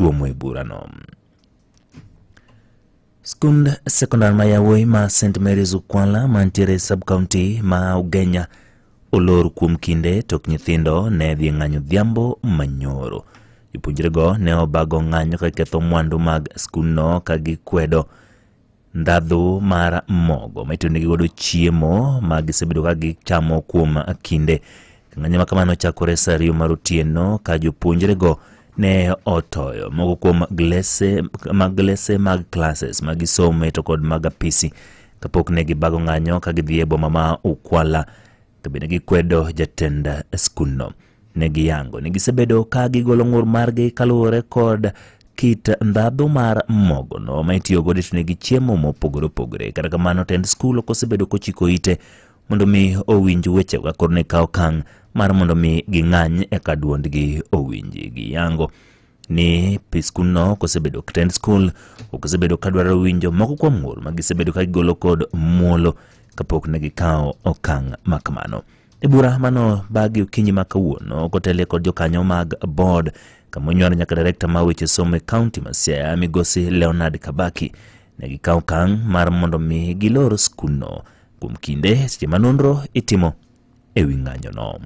tuomo e burano. Skund sekondar ma yawuoyi ma St Mary's Ukwala mantiere e sub-county ma Ugenya olor kuom kinde tok nyithindo ne dhi ng'anyo odhiambo manyoro. Jopuonjrego ne obago ng'anyo ka giketho mwandu mag skundno ka gikwedo ndhadhu mar mogo ma itiyonegi godo chiemo ma gisebedo ka gichamo kuom kinde. Ng'anyo ma kamano chakore sa 2 mar otieno ka jopuonjrego ne otoyo moko kuom glese mag glese mag classes ma gisome to kod mag apisi kapok ne gibago ng'anyo ka gidhi e boma ma Ukwala to bende gikwedo jatend skundno. Ne giyango ni gisebedo ka gigolo ng'ur margi kaluwore kod kit ndhadhu mar mogono ma itiyo godo e tonegi chiemo mopogore opogore. Kata kamano tend skul ok osebedo kochiko ite mondo mi owinj wechego ka koro ne kawo okang' mar mondo mi ging'any eka duondgi owinji. Giyango ni skundno ok osebedo tend skul ok osebedo ka dwaro winjo moko kuom ng'ur ma gisebedo ka gigolo kod muolo kapok ne gikawo okang' ma kamano. E bura mano bagi okinyi ma kawuono kotelie kod jokanyo mag board kama onywando nyaka direkta ma weche somo e kaunti ma Siaya migosi Leonard Kabaki ne gikawo okang' mar mondo mi gilor skundno kuom kinde seche ma nonro itimo e wi ng'anyono.